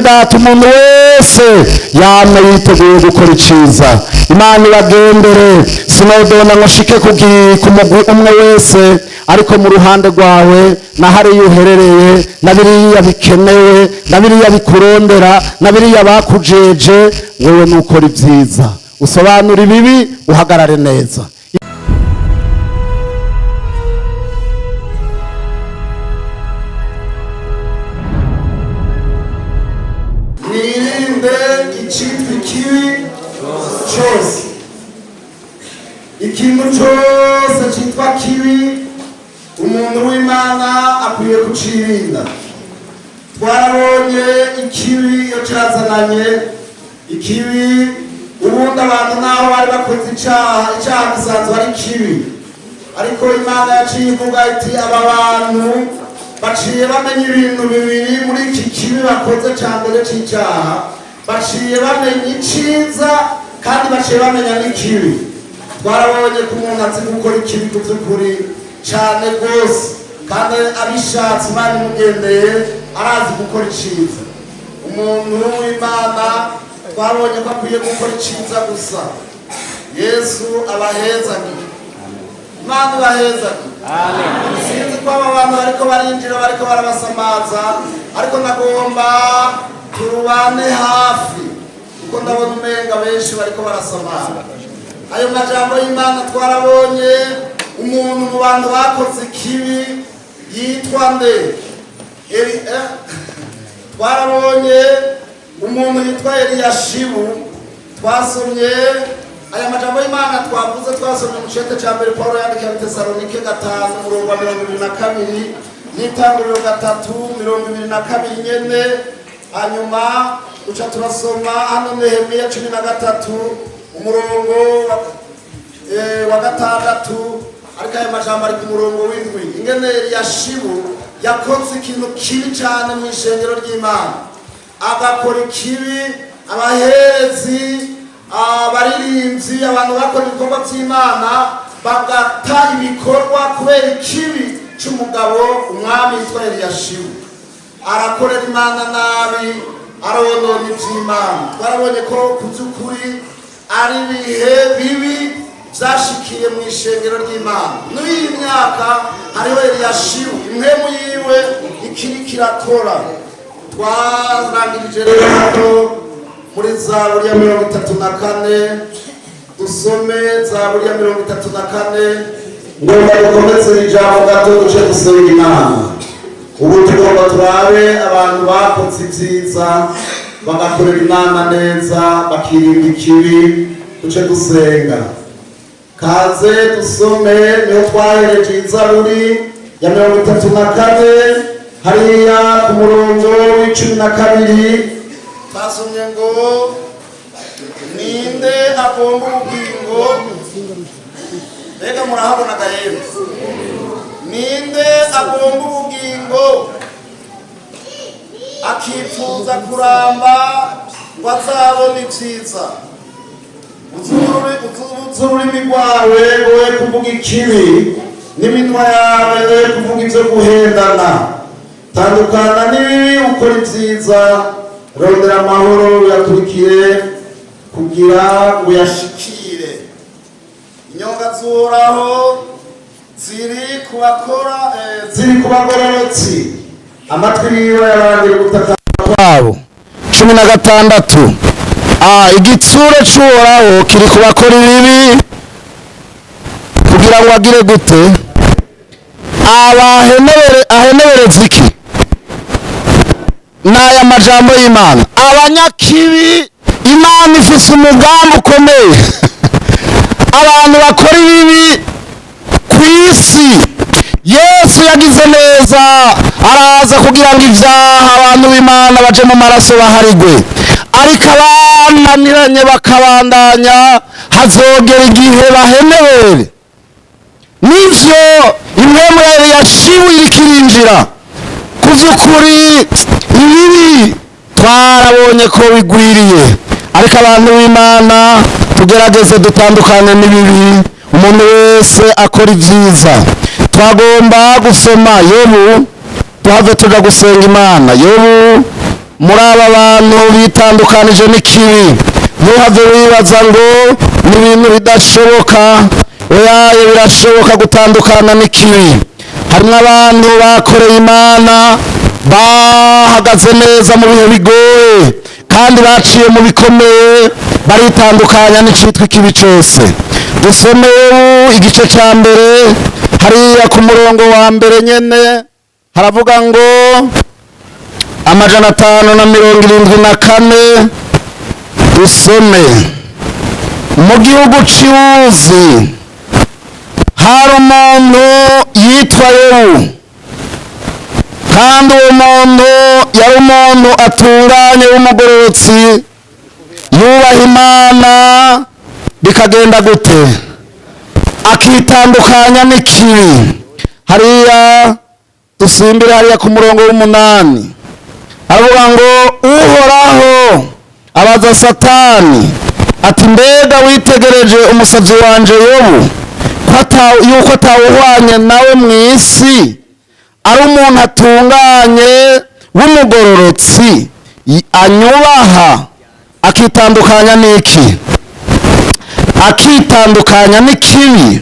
Data, umuntu wese yamwe yiteguye gukora iciza. Imana ibagendere. Sinodona ngo nshike ku mugwi umwe wese, ariko mu ruhande rwawe na hariya uherereye, na biriya bikenewe, na biriya bikurondera, na biriya bakujeje, wewe nukora ibyiza, usobanura ibibi, uhagarare neza. Mwirinde icyitwa ikibi cyose. Ikintu cyose cyitwa kibi, umuntu w'Imana akwiye kucirinda. Twarabonye ikibi iyo cyazananye ikibi. Ubundi abantu naho bari bakoze icyaha, icyaha gisanzwe ari kibi, ariko Imana yaciye ivuga iti: "Aba bantu baciye bamenya ibintu bibiri muri iki kibi bakoze cya mbere cy'icyaha. Baciye bamenya iciza kandi baciye bamenya n'ikibi." Twarabonye ko umuntu azi gukora ikibi ku by'ukuri cyane rwose, kandi abishatse, Imana imugendeye, arazi gukora iciza. Umuntu w'Imana twabonye ko akwiye gukora iciza gusa. Yesu abahezagiye, Imana ibahezagiye. Sinzi ko aba bantu bariko barinjira, bariko barabasamaza, ariko ndagomba turubane hafi kuko ndabona umenga benshi bariko barasamaza ayo majambo y'Imana. Twarabonye umuntu mu bantu bakoze ikibi yitwa nde? Twarabonye umuntu yitwa Eliyashibu. Twasomye aya majambo y'Imana twavuze, twasomye mu cete cya mbere Paul yandikiye Abatesalonike, 5, umurongo wa 22, n'Itanguriro 3:22 nyene. Hanyuma duca turasoma hano Nehemiya 13, umurongo wa 6, ariko ayo majambo ari ku murongo w'7, ingene Eliyashibu yakoze ikintu kibi cyane mu ishengero ry'Imana, agakora ikibi, abaherezi, abaririmbyi, abantu bakora ibikorwa by'Imana bagata ibikorwa kubera ikibi cy'umugabo, umwami yitwa Eliyashibu. Arakorera Imana nabi, aronona iby'Imana. Twarabonye ko ku by'ukuri ari ibihe bibi byashikiye mu ishengero ry'Imana. Muri iyi myaka hariho Eliyashibu, impwemu yiwe ikiri kirakora. Twarangirije rero hano muri Zaburi ya 34. Dusome Zaburi ya 34. Ngomba dukomeze ijambo gato, duce dusenga Imana. Ubu tugomba turabe abantu bakoze ibyiza, bagakorera Imana neza, bakirinda ikibi, duce dusenga. Kaze dusome, niho twahereje, Izaburi ya 34, hariya ku murongo w'12. Twasomye ngo: "Ninde agomba ubugingo?" Mbega murahabona gahembe? "Ninde agomba ubugingo, akifuza kuramba ngo azabone ibyiza? Uzuze ururimi rwawe wowe kuvuga ikibi, n'iminwa yawe wowe kuvuga ibyo guhendana. Tandukana n'ibibi, ukora ibyiza. Rondera amahoro, uyakurikire kugira ngo uyashikire. Inyonga z'Uhoraho ziri ku bakora ziri ku bagororotsi, amatwi yiwe yarangira ubutaka kwabo." 16: "Igitsure c'Uhoraho kiri ku bakora ibibi, kugira ngo agire gute? Abahenebere." Ahenebereza iki? N'aya majambo y'Imana. Abanyakibi, Imana ifise umugambi ukomeye. Abantu bakora ibibi ku isi, Yesu yagize neza araza kugira ngo ibyaha abantu b'Imana baje mu maraso baharigwe, ariko abananiranye bakabandanya, hazogera igihe bahenebere. Nivyo, impwemu ya Eliyashibu iriko irinjira. Ku by'ukuri ibibi twarabonye ko bigwiriye, ariko abantu b'Imana tugerageze dutandukane n'ibibi, umuntu wese akora ibyiza. Twagomba gusoma Yobu, tuhave tuja gusenga Imana. Yobu. Muri aba bantu bitandukanije n'ikibi, ntuhave wibaza ngo ni ibintu bidashoboka. Oyaye, birashoboka gutandukana n'ikibi. Harimo abantu bakoreye Imana, bahagaze neza mu bihe bigoye kandi baciye mu bikomeye, baritandukanya n'icitwa ikibi cyose. Dusomeye igice cya mbere hariya ku murongo wa mbere nyene, haravuga ngo 574. Dusome: mu gihugu cy'Uzi hari umuntu yitwa Yobu, kandi uwo muntu yari umuntu atunganye w'umugororotsi, yubaha Imana, bikagenda gute? Akitandukanya n'ikibi. Hariya dusimbire hariya ku murongo w'umunani, aravuga ngo: Uhoraho abaza Satani ati: "Mbega witegereje umusavyi wanje Yobu, ko yuko atawuhwanye nawe mu isi, ari umuntu atunganye w'umugororotsi, anyubaha, akitandukanya n'iki? Akitandukanya n'ikibi."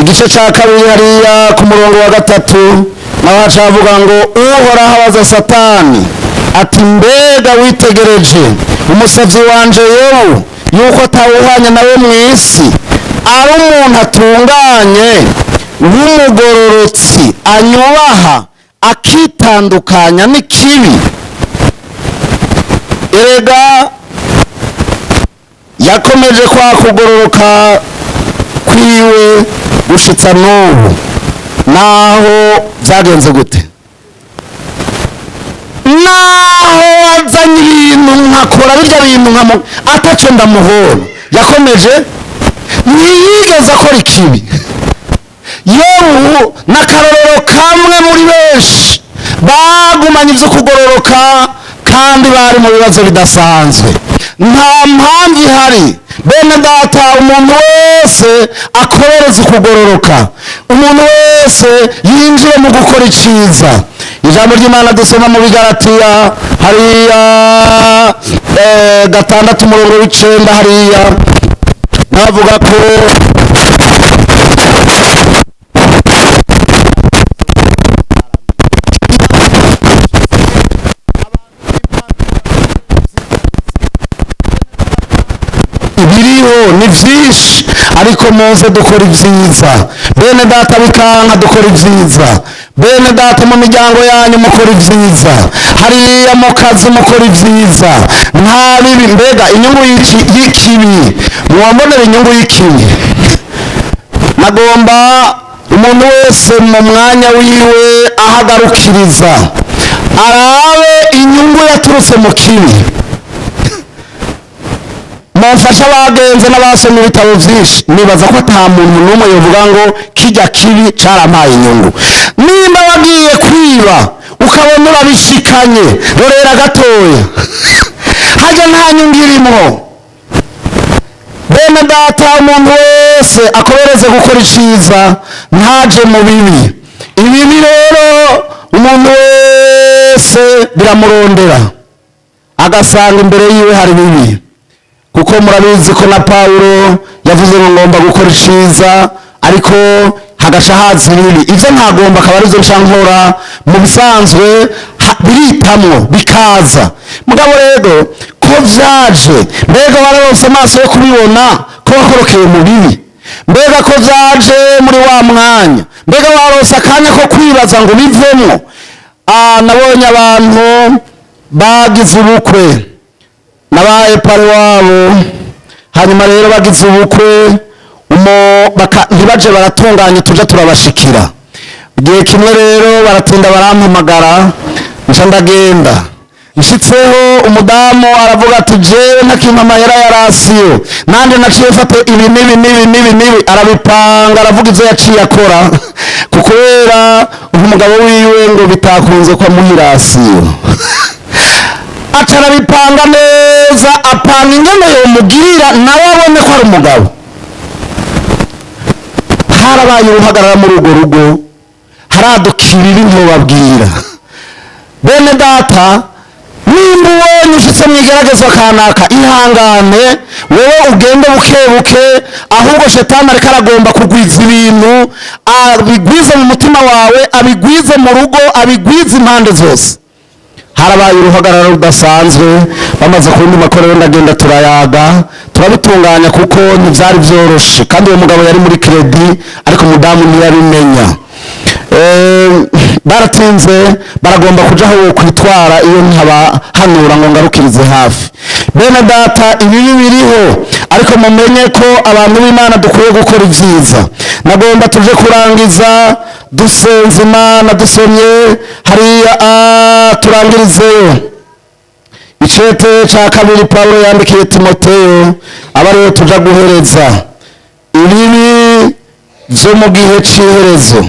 Igice cya kabiri hariya ku murongo wa gatatu naho haca havuga ngo: Uhoraho abaza Satani ati: "Mbega witegereje umusavyi wanje Yobu, yuko atawuhwanye nawe mu isi, ari umuntu atunganye w'umugororotsi, anyubaha, akitandukanya n'ikibi?" Erega yakomeje kwa kugororoka kwiwe gushitsa n'ubu, naho byagenze gute, naho wazanye ibintu nkakora birya bintu nkamu ataco ndamuhora, yakomeje, ntiyigeze akora ikibi. Yobu n'akarorero kamwe muri benshi bagumanye ibyo kugororoka kandi bari mu bibazo bidasanzwe. Nta mpamvu ihari, bene data. Umuntu wese akorereza ukugororoka, umuntu wese yinjire mu gukora iciza. Ijambo ry'Imana dusoma mu Bigaratiya hariya 6 umurongo w'9 hariya, navuga ko ibiriho ni byinshi, ariko muze dukora ibyiza, bene data. Bikanka, dukora ibyiza, bene data. Mu miryango yanyu mukora ibyiza, hariya mu kazi mukora ibyiza, nta bibi. Mbega inyungu y'ikibi? Mwambonera inyungu y'ikibi? Nagomba umuntu wese mu mwanya wiwe ahagarukiriza, arabe inyungu yaturutse mu kibi. Mumfasha abagenze n'abasomye ibitabo byinshi, nibaza ko ata muntu n'umwe yovuga ngo kijya kibi carampaye inyungu. Nimba wagiye kwiba ukabona urabishikanye, rorera gatoya, hajya nta nyungu irimwo. Bene data, umuntu wese akobereze gukora iciza, ntaje mu bibi. Ibibi rero umuntu wese biramurondera, agasanga imbere yiwe hari bibi, kuko murabizi ko na Pawulo yavuze ngo ngomba gukora iciza, ariko hagaca haza ibibi, ibyo ntagomba akaba aribyo nca nkora. Mu bisanzwe biritamwo bikaza. Mugabo rero ko vyaje, mbega wararonse amaso yo kubibona ko wakorokeye mu bibi? Mbega ko vyaje muri wa mwanya, mbega waronse akanya ko kwibaza ngo bivemwo? Nabonye abantu bagize ubukwe, nabaye parrain wabo. Hanyuma rero bagize ubukwe, ntibaje baratunganya, tuja turabashikira. Igihe kimwe rero baratinda barampamagara, nca ndagenda. Nshitseho, umudamu aravuga ati: "Jewe ntakimpa amahera ya ration, nanjye naciye mfata ibi n'ibi n'ibi n'ibi n'ibi." Arabipanga, aravuga ivyo yaciye akora, kubera umugabo wiwe ngo bitakunze ko amuha i ration. Aca arabipanga neza, apanga ingene yomugirira nawe abone ko ari umugabo. Harabaye uruhagarara muri urwo rugo, haraduka ibibi ntobabwira. Bene data, nimba ubonye ushitse mu igeragezwa kanaka, ihangane, wowe ugende buke buke. Ahubwo shetani ariko aragomba kugwiza ibintu, abigwize mu mutima wawe, abigwize mu rugo, abigwize impande zose. Harabaye uruhagarara rudasanzwe. Bamaze kundi makorero, ndagenda, turayaga, turabitunganya, kuko ntibyari byoroshe. Kandi uwo mugabo yari muri crédit, ariko umudamu ntiyabimenya. Baratinze baragomba kuja aho kwitwara iyo ntabahanura ngo ngarukirize hafi. Bene data, ibibi biriho, ariko mumenye ko abantu b'Imana dukwiye gukora ibyiza. Nagomba tuje kurangiza dusenze Imana, dusomye hariya, turangirizeyo icete ca kabiri Pawulo yandikiye Timoteyo, aba ariyo tuja guhereza. Ibibi vyo mu gihe c'iherezo,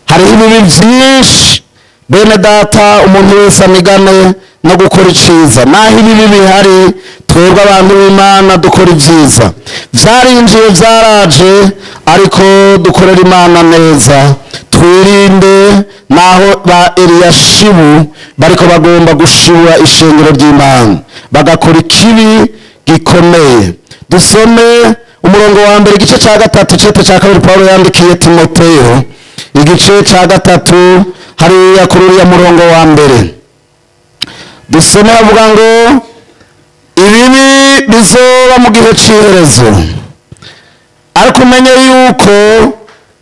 hariho ibibi byinshi. Bene data, umuntu wese amigane no gukora iciza. Naho ibibi bihari, twebwe abantu b'Imana dukora ibyiza. Byarinjiye, byaraje, ariko dukorera Imana neza, twirinde naho ba Eliyashibu bariko bagomba gushibura ishengero ry'Imana, bagakora ikibi gikomeye. Dusome umurongo wa mbere, igice cya gatatu, icete cya kabiri Pawulo yandikiye Timoteyo, igice cya gatatu, hariya kuri uriya murongo wa mbere. Dusome, bavuga ngo ibibi bizoba mu gihe cy'iherezo. Ariko umenye yuko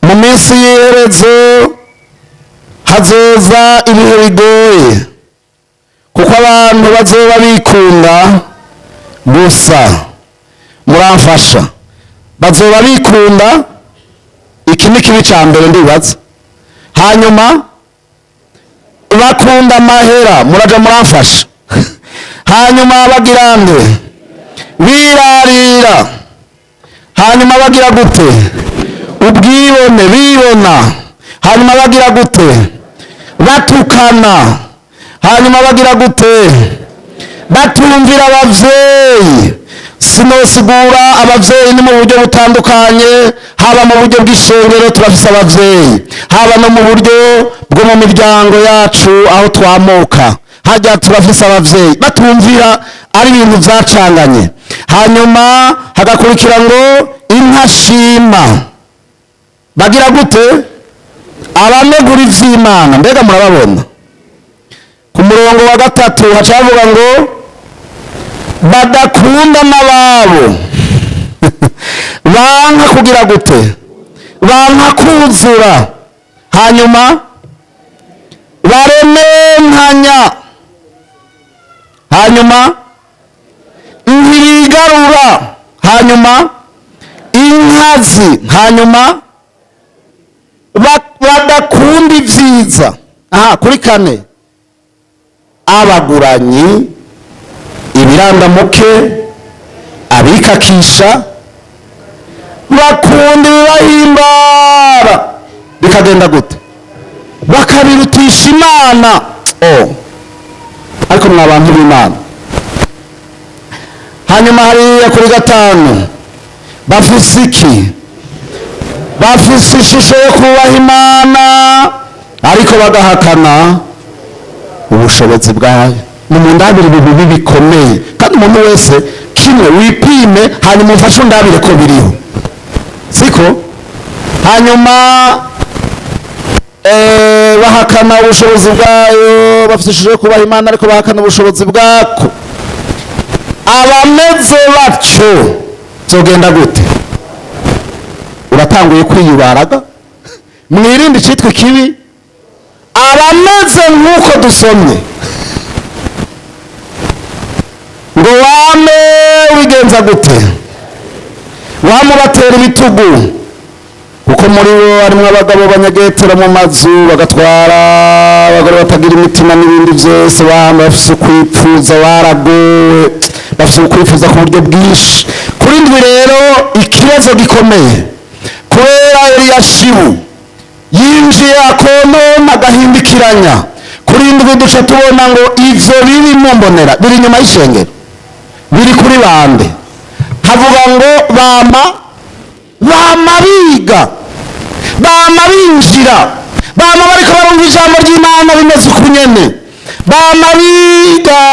mu minsi y'iherezo hazoza ibihe bigoye, kuko abantu bazoba bikunda gusa. Muramfasha, bazoba bikunda. Iki ni kibi cya mbere ndibaza. Hanyuma bakunda amahera, muraja muramfasha. Hanyuma bagira nde? Birarira. Hanyuma bagira gute? Ubwibone, bibona. Hanyuma bagira gute? Batukana. Hanyuma bagira gute? Batumvira abavyeyi. Sinosigura, abavyeyi ni mu buryo butandukanye, haba mu buryo bw'ishengero turafise abavyeyi, haba no mu buryo bwo mu miryango yacu aho twamuka, hajya turafise abavyeyi. Batumvira, ari ibintu vyacanganye. Hanyuma hagakurikira ngo intashima. Bagira gute? Abanegura ivy'Imana. Mbega murababona? Ku murongo wa gatatu haca havuga ngo badakunda n'ababo, banka kugira gute? Banka kuzura. Hanyuma barementanya. Hanyuma ntibigarura. Hanyuma inkazi. Hanyuma badakunda ibyiza. Aha kuri kane, abaguranyi, ibirandamuke, abikakisha, bakunda ibibahimbara, bikagenda gute? Bakabirutisha Imana. Oh. Ariko mwa bantu b'Imana, hanyuma hariya kuri gatanu, bafise iki? Bafise ishusho yo kubaha Imana, ariko bagahakana ubushobozi bwayo. Ni mu ndabire ibintu bibi bikomeye. Kandi umuntu wese kimwe wipime, hanyuma umfashe undabire ko biriho, siko? Hanyuma bahakana ubushobozi bwayo. Bafite ishusho yo kubaha Imana, ariko bahakana ubushobozi bwako. Abameze batyo byogenda gute? Uratanguye kwiyubaraga. Mwirinde icitwa ikibi. Abameze nk'uko dusomye ngo wame ubigenza gute? Wamubatera ibitugu, kuko muri bo harimo abagabo banyagetera mu mazu, bagatwara abagore batagira imitima n'ibindi byose. Bama bafise ukwipfuza, baragowe, bafise ukwipfuza ku buryo bwinshi. Kuri ndwi rero, ikibazo gikomeye, kubera Eliyashibu yinjiye akonona, agahindikiranya. Kuri ndwi duca tubona ngo ivyo bibi mumbonera biri inyuma y'ishengero biri kuri bande? Havuga ngo bama biga, bama binjira, bama bariko barumva ijambo ry'Imana bimeze uku nyene. Bama biga,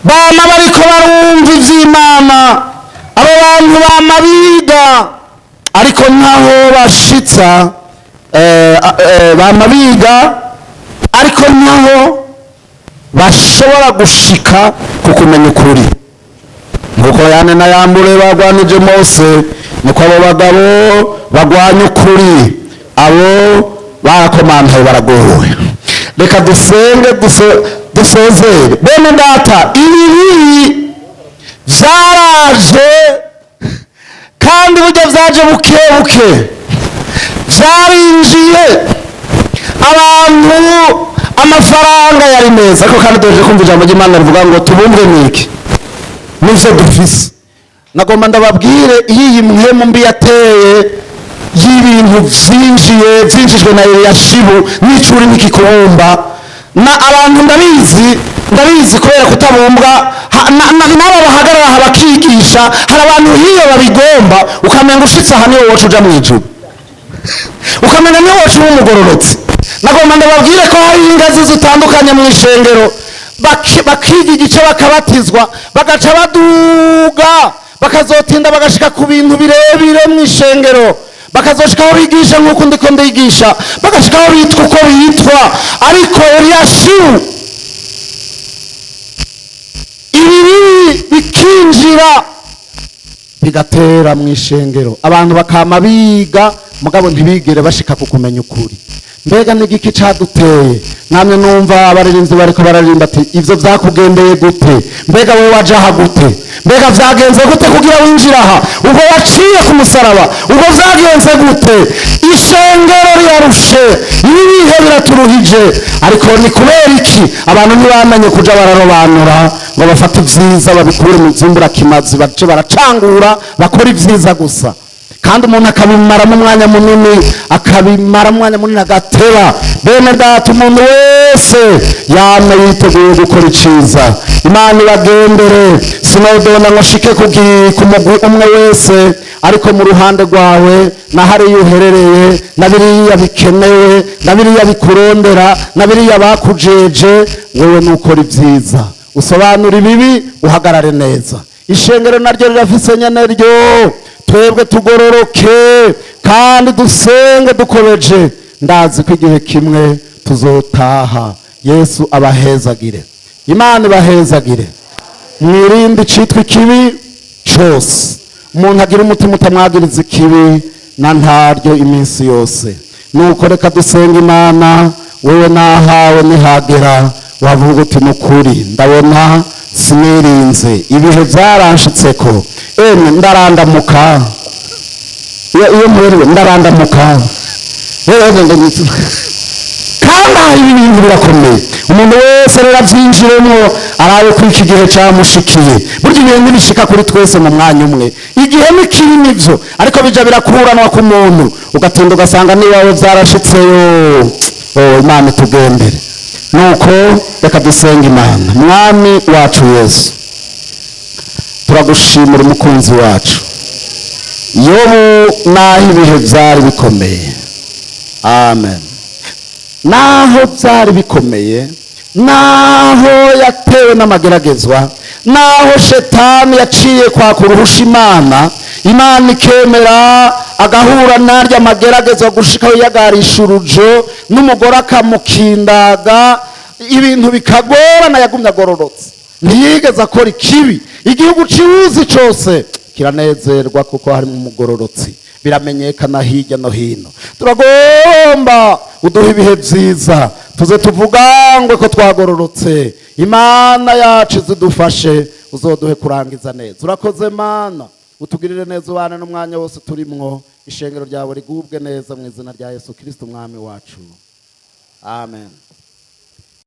bama bariko barumva ivy'Imana. Abo bantu bama biga, ariko ntaho bashitsa. Bama biga, ariko ntaho bashobora gushika ku kumenya ukuri. Nkuko Yane na Yambure bagwanije Mose, niko abo bagabo bagwanya ukuri. Abo barakomantaye, baragowe. Reka dusenge, dusezere. Bene data, ibi bibi vyaraje, kandi burya vyaje buke buke, vyarinjiye abantu. Amafaranga yari meza, ariko kandi duheje kumva ijambo ry'Imana rivuga ngo tubumbwe n'iki? N'ivyo dufise. Nagomba ndababwire, iyo iyi mpwemu mbi yateye y'ibintu vyinjiye, vyinjijwe na Eliyashibu, n'icuri ntikikubumba na abantu. Ndabizi, ndabizi, kubera kutabumbwa n'aba bahagarara aha bakigisha. Hari abantu hiyo babigomba, ukamenga ushitse aha niwo woca uja mw'ijuru, ukamenya niwo woca uba umugororotsi. Nagomba ndababwire ko hari ingazi zitandukanye mu ishengero. Bakiga igice, bakabatizwa, bagaca baduga, bakazotinda bagashika ku bintu birebire mu ishengero, bakazoshika aho bigisha nk'uko ndiko ndigisha, bagashika aho bitwa uko bitwa. Ariko Eliyashibu, ibi bibi bikinjira, bigatera mu ishengero, abantu bakama biga, mugabo ntibigere bashika ku kumenya ukuri. Mbega n'igiki caduteye? Namwe numva abaririmbyi bariko bararirimba ati: "Ivyo vyakugendeye gute? Mbega wewe waje aha gute? Mbega vyagenze gute kugira winjire aha? Ubwo waciye ku musaraba, ubwo vyagenze gute?" Ishengero rirarushe, ibihe biraturuhije, ariko ni kubera iki? Abantu ntibamenye kuja bararobanura ngo bafate ivyiza babikure mu vy'imburakimazi, bace baracangura, bakora ivyiza gusa. Kandi umuntu akabimaramo umwanya munini, akabimaramo umwanya munini, agateba. Bene data, umuntu wese yama yiteguye gukora iciza. Imana ibagendere. Sinodona ngo nshike ku mugwi umwe wese, ariko mu ruhande rwawe na hariya uherereye, na biriya bikenewe, na biriya bikurondera, na biriya bakujeje, wewe nukora ibyiza, usobanura ibibi, uhagarare neza. Ishengero naryo rirafise nyene ryo. Twebwe tugororoke kandi dusenge dukomeje. Ndazi ko igihe kimwe tuzotaha. Yesu abahezagire, Imana ibahezagire. Mwirinde icitwa ikibi cose. Umuntu agira umutima utamwagiriza ikibi na ntaryo iminsi yose. Nuko reka dusenga Imana. Wewe nahawe nihagera wavuga uti: "Nukuri ndabona sinirinze, ibihe byaranshitseko, emwe ndarandamuka." Iyo muheriwe ndarandamuka. Kandi aha ibi bintu birakomeye. Umuntu wese rero abyinjiremo, arabe ko iki gihe cyamushikiye. Burya ibihe ntibishika kuri twese mu mwanya umwe. Igihe ni kibi nibyo, ariko bija birakuranwa ku muntu, ugatinda ugasanga niba byarashitseyo. Oh, Imana itugendere. Nuko reka dusenga Imana. Mwami wacu Yesu, turagushimira, umukunzi wacu. Yobu, naho ibihe byari bikomeye, amen, naho byari bikomeye, naho yatewe n'amageragezwa, naho shetani yaciye kwaka uruhusha Imana, Imana ikemera agahura n'arya mageragezwa gushika yagarisha urujo, n'umugore akamukindaga, ibintu bikagorana, yagumye agororotse, ntiyigeze akora ikibi. Igihugu ciwuzi cose kiranezerwa kuko harimo umugororotsi, biramenyekana hirya no hino. Turagomba uduha ibihe byiza, tuze tuvugangwe ko twagororotse. Imana yacu zidufashe, uzoduhe kurangiza neza. Urakoze Mana, utugirire neza, ubane n'umwanya wose turimwo, ishengero ryawe rigubwe neza, mu izina rya Yesu Kristo umwami wacu, amen.